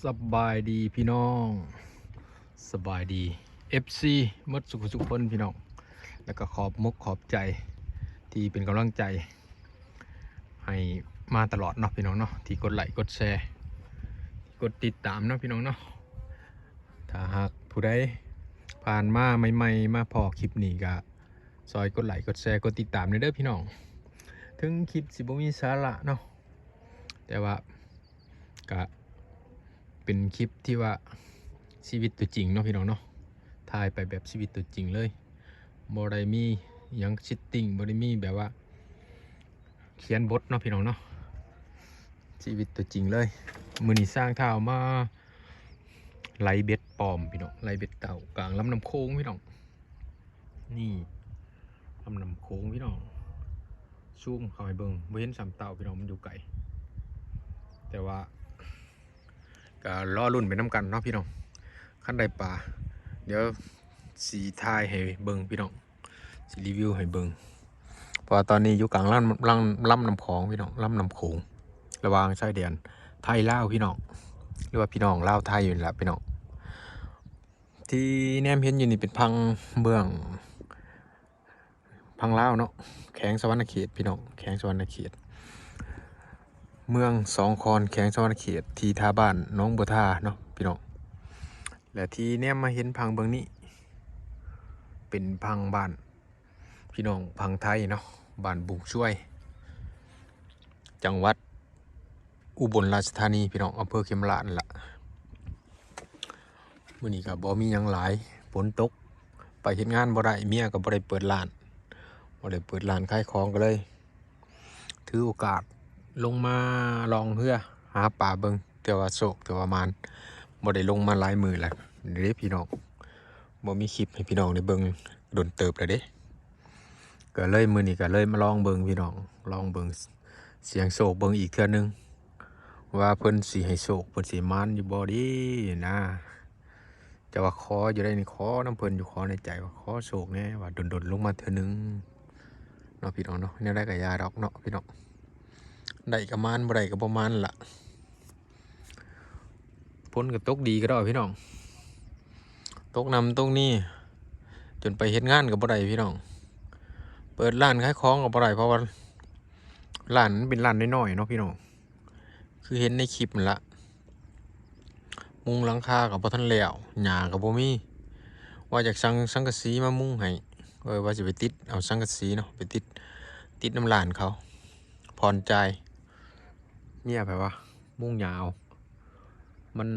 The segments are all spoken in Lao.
ສະບາຍດີພີ່ນ້ອງ ສະບາຍດີ ເອັຟຊີ ໝົດສຸກສຸກຄົນພີ່ນ້ອງ ແລ້ວກໍຂອບມົກຂອບໃຈທີ່ເປັນກຳລັງໃຈໃຫ້ມາຕະຫຼອດເນາະພີ່ນ້ອງເນາະ ທີ່ກົດໄລ້ກົດແຊ ທີ່ກົດຕິດຕາມເນາະພີ່ນ້ອງເນາະ. ຖ້າຫາກຜູ້ໃດຜ່ານມາໃໝ່ໆ ມາພໍ້ຄລິບນີ້ ກໍຊ່ອຍກົດໄລ້ກົດແຊ ກົດຕິດຕາມແດ່ເດີພີ່ນ້ອງ. ເຖິງຄລິບຊິບໍ່ມີສາລະເນາະ ແຕ່ວ່າ ກະເປັນຄລິບທີ່ວ່າຊີວິດຕົວຈິງເນາະພີ່ນ້ອງເນາະ ຖ່າຍໄປແບບຊີວິດຕົວຈິງເລີຍ ບໍ່ໄດ້ມີຫຍັງເຊັດຕິງ ບໍ່ໄດ້ມີແບບວ່າຂຽນບົດເນາະພີ່ນ້ອງເນາະ ຊີວິດຕົວຈິງເລີຍ. ມື້ນີ້ຊ່າງທ້າວມາໄລ່ເບັດປອມພີ່ນ້ອງ ໄລ່ເບັດເຕົາກາງລຳນ້ຳໂຂງພີ່ນ້ອງ. ນີ້ ລຳນ້ຳໂຂງພີ່ນ້ອງ ຊູມເຂົ້າໃຫ້ເບິ່ງ ບໍ່ເຫັນສ່ຳເຕົາພີ່ນ້ອງ ມັນຢູ່ໄກ ແຕ່ວ່າກໍລໍລຸ້ນໄປນຳກັນເນາະພີ່ນ້ອງ. ຄັນໄດ້ປາ ດຽວຊິຖ່າຍໃຫ້ເບິ່ງພີ່ນ້ອງ ຊິຣີວິວໃຫ້ເບິ່ງ ເພາະວ່າຕອນນີ້ຢູ່ກາງລຳ ລຳ ລຳນ້ຳຂອງພີ່ນ້ອງ ລຳນ້ຳໂຂງ ລະຫວ່າງຊາຍແດນໄທລາວພີ່ນ້ອງ ຫຼືວ່າພີ່ນ້ອງລາວໄທນີ້ແຫຼະພີ່ນ້ອງ. ທີ່ແນມເຫັນຢູ່ນີ້ເປັນພັງເບື້ອງ ພັງລາວເນາະ ແຂວງສະຫວັນນະເຂດພີ່ນ້ອງ ແຂວງສະຫວັນນະເຂດ ເມືອງສອງຄອນ ແຂວງສະຫວັນນະເຂດ ທີ່ທ່າບ້ານໜອງບົວທາເນາະພີ່ນ້ອງ. ແລະທີ່ແນມມາເຫັນພັງເບື້ອງນີ້ ເປັນພັງບ້ານ ພີ່ນ້ອງຝັ່ງໄທເນາະ ບ້ານບຸງຊວຍ ຈັງຫວັດອຸບົນລາຊະທານີພີ່ນ້ອງ ອຳເພີເຂມລາດນັ້ນລະ. ມື້ນີ້ກໍບໍ່ມີຫຍັງຫຼາຍ ຝົນຕົກ ໄປເຮັດງານບໍ່ໄດ້ ເມຍກໍບໍ່ໄດ້ເປີດຮ້ານ ບໍ່ໄດ້ເປີດຮ້ານຂາຍຂອງ ກໍເລີຍຖືໂອກາດລົງມາລ່ອງເຮືອຫາປາເບິ່ງ ເທື່ອວ່າໂຊກ ເທື່ອວ່າໝານ ບໍ່ໄດ້ລົງມາຫຼາຍມື້ແລ້ວເດ້ພີ່ນ້ອງ ບໍ່ມີຄລິບໃຫ້ພີ່ນ້ອງໄດ້ເບິ່ງດົນເຕີບແລ້ວເດ້. ກໍເລີຍ ມື້ນີ້ກໍເລີຍມາລອງເບິ່ງພີ່ນ້ອງ ລອງເບິ່ງ ສ່ຽງໂຊກເບິ່ງອີກເທື່ອໜຶ່ງ ວ່າເພິ່ນຊິໃຫ້ໂຊກ ເພິ່ນຊິໃຫ້ໝານຢູ່ບໍ່ເດນາ. ແຕ່ວ່າຂໍຢູ່ໄດ໋ນີ້ ຂໍນຳເພິ່ນຢູ່ ຂໍໃນໃຈວ່າຂໍໂຊກແດ່ ວ່າດົນໆລົງມາເທື່ອໜຶ່ງເນາະພີ່ນ້ອງເນາະ. ແນວໃດກໍຢ່າດອກເນາະພີ່ນ້ອງ ໄດ້ກໍໝານ ບໍ່ໄດ້ກໍບໍ່ໝານລະ. ຝົນກໍຕົກດີກະດອກພີ່ນ້ອງ ຕົກນຳຕົກນີ້ ຈົນໄປເຮັດງານກໍບໍ່ໄດ້ພີ່ນ້ອງ ເປີດຮ້ານຂາຍຂອງກໍບໍ່ໄດ້ ເພາະວ່າຮ້ານມັນເປັນຮ້ານນ້ອຍໆເນາະພີ່ນ້ອງ ຄືເຫັນໃນຄລິບນັ້ນລະ ມຸງຫຼັງຄາກໍບໍ່ທັນແລ້ວ ຫຍ້າກໍບໍ່ມີ ວ່າຢາກສັ່ງສັງກະສີມາມຸງໃຫ້ ເອີ ວ່າຊິໄປຕິດເອົາສັງກະສີເນາະ ໄປຕິດ ຕິດນຳຮ້ານເຂົາ ຜ່ອນຈ່າຍ ເມຍໃຜວ່າມຸງຫຍ້າເອົາ ມັນ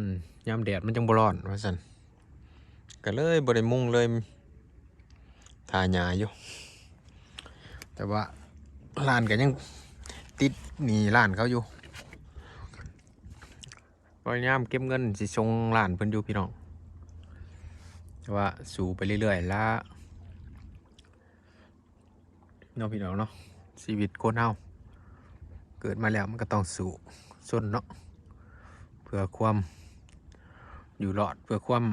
ຍາມແດດມັນຈັ່ງບໍ່ຮ້ອນວ່າຊັ້ນ ກໍເລີຍບໍ່ໄດ້ມຸງເລີຍ ຖ້າຫຍ້າຢູ່ ແຕ່ວ່າຮ້ານກໍຍັງຕິດໜີ້ຮ້ານເຂົາຢູ່ ພະຍາຍາມເກັບເງິນຊິສົ່ງຮ້ານເພິ່ນຢູ່ພີ່ນ້ອງ ແຕ່ວ່າສູ້ໄປເລື້ອຍໆລະ ເນາະພີ່ນ້ອງເນາະ ຊີວິດຄົນເຮົາເກີດມາແລ້ວ ມັນກໍຕ້ອງສູ້ຊົນເນາະ ເພື່ອຄວາມຢູ່ລອດ ເພື່ອຄວາມ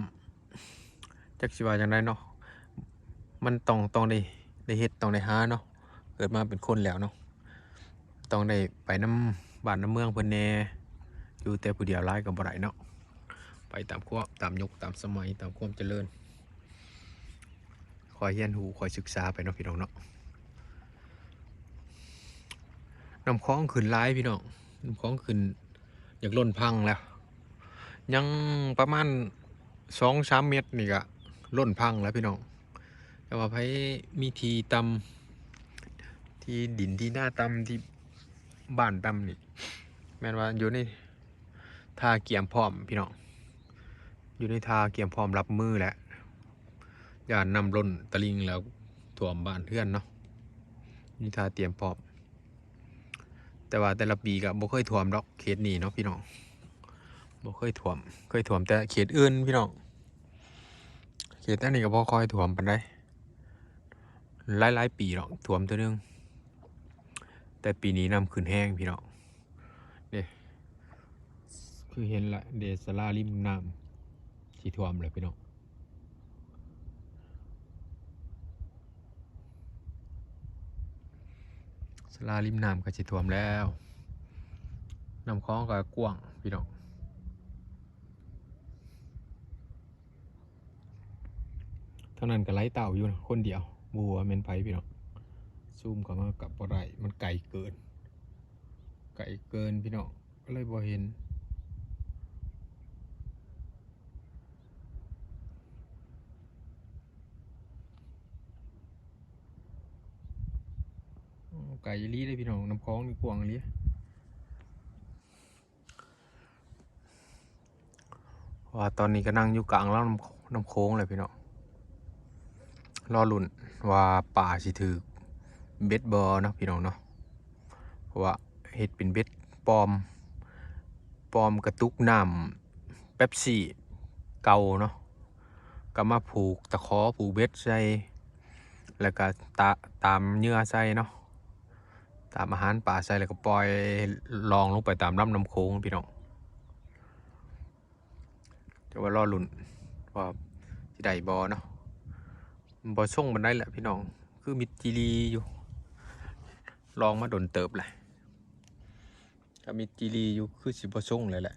ຈັກຊິວ່າຈັ່ງໃດເນາະ ມັນຕ້ອງ ຕ້ອງໄດ້ ໄດ້ເຮັດ ຕ້ອງໄດ້ຫາເນາະ ເກີດມາເປັນຄົນແລ້ວເນາະ ຕ້ອງໄດ້ໄປນຳບ້ານນຳເມືອງເພິ່ນແດ່ ຢູ່ແຕ່ຜູ້ດຽວຫຼາຍກໍບໍ່ໄດ້ເນາະ ໄປຕາມຄວາມ ຕາມຍຸກຕາມສະໄໝ ຕາມຄວາມຈະເລີນ ຄ່ອຍຮຽນຮູ້ຄ່ອຍສຶກສາໄປເນາະພີ່ນ້ອງເນາະ. ນ້ຳຂອງຂຶ້ນຫຼາຍພີ່ນ້ອງ ນ້ຳຂອງຂຶ້ນຢາກລົ້ນພັງແລ້ວ ຍັງປະມານສອງສາມເມັດນີ້ກະລົ້ນພັງແລ້ວພີ່ນ້ອງ. ແຕ່ວ່າໃຜມີທີ່ຕ່ຳ ທີ່ດິນທີ່ນາຕ່ຳ ທີ່ບ້ານຕ່ຳນີ້ ແມ່ນວ່າຢູ່ໃນ ທ່າກຽມພ້ອມພີ່ນ້ອງ ຢູ່ໃນທ່າກຽມພ້ອມຮັບມືແຫຼະ ຢ້ານນ້ຳລົ້ນຕະລິ່ງແລ້ວຖ້ວມບ້ານເຮືອນເນາະ ມີທ່າກຽມພ້ອມ. ແຕ່ວ່າແຕ່ລະປີກໍບໍ່ເຄີຍຖ້ວມດອກ ເຂດນີ້ເນາະພີ່ນ້ອງ ບໍ່ເຄີຍຖ້ວມ ເຄີຍຖ້ວມແຕ່ເຂດອື່ນພີ່ນ້ອງ ເຂດອັນນີ້ກໍບໍ່ຄ່ອຍຖ້ວມປານໃດ ຫຼາຍໆປີດອກຖ້ວມເທື່ອໜຶ່ງ ແຕ່ປີນີ້ນ້ຳຂຶ້ນແຮງພີ່ນ້ອງ. ເດ້ ຄືເຫັນລະເດ ສາລາລິມນ້ຳຊິຖ້ວມແລ້ວພີ່ນ້ອງ ສາລາລິມນ້ຳກໍຊິຖ້ວມແລ້ວ ນ້ຳຂອງກໍກວ້າງພີ່ນ້ອງ. ทางนั้นก็ไล่เต่าอยู่นะ คนเดียว บ่ฮู้ว่าแม่นไผพี่น้อง ซูมเข้ามาก็บ่ได้ มันไกลเกิน ไกลเกินพี่น้อง ก็เลยบ่เห็น ไกลอีหลีเด้พี่น้อง น้ำคลองนี่กว้างอีหลี เพราะว่าตอนนี้ก็นั่งอยู่กลางลำ น้ำโขงเลยพี่น้อง รอลุ้นว่าปลาสิถืกเบ็ดบ่เนาะพี่น้องเนาะ เพราะว่าเฮ็ดเป็นเบ็ดปลอม ปลอมกระตุกน้ำเป๊ปซี่เก่าเนาะ ก็มาผูกตะขอผูกเบ็ดใส่ แล้วก็ตะ ตามเหยื่อใส่เนาะ ตามอาหารปลาใส่ แล้วก็ปล่อยล่องลงไปตามลำน้ำโขงพี่น้อง แต่ว่ารอลุ้นว่าสิได้บ่เนาะ บ่ส่งปานใดแหละพี่น้อง คือมิดจีรีอยู่ ล่องมาโดนเติบแหละ ถ้ามิดจีรีอยู่คือสิบ่ส่งเลยแหละ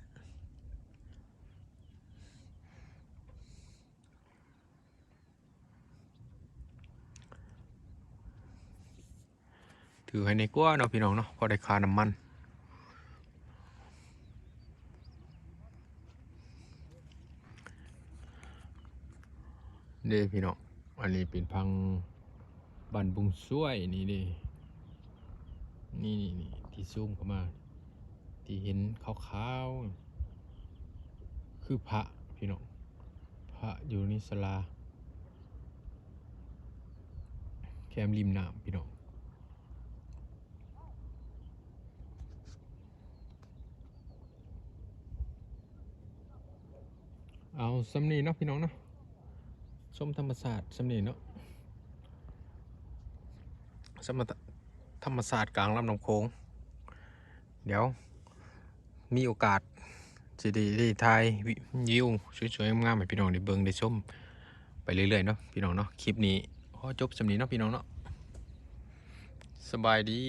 ถือให้ในกว่าเนาะพี่น้องเนาะ พอได้ค่าน้ำมัน เด้พี่น้อง อันนี้เป็นพังบ้านบุงซ้วยนี่เด้ นี่ นี่ นี่ ที่ซูมเข้ามา ที่เห็นขาวๆ คือพระพี่น้อง พระอยู่ในศาลา แคมริมน้ำพี่น้อง เอาส่ำนี้เนาะพี่น้องเนาะ ชมธรรมชาติส่ำนี้เนาะ ชมธรรมชาติกลางลำน้ำโขง เดี๋ยวมีโอกาสสิได้ ได้ถ่ายวิ วิวสวยๆ งามๆ ให้พี่น้องได้เบิ่งได้ชมไปเรื่อยๆ เนาะพี่น้องเนาะ คลิปนี้ขอจบส่ำนี้เนาะพี่น้องเนาะ สบายดี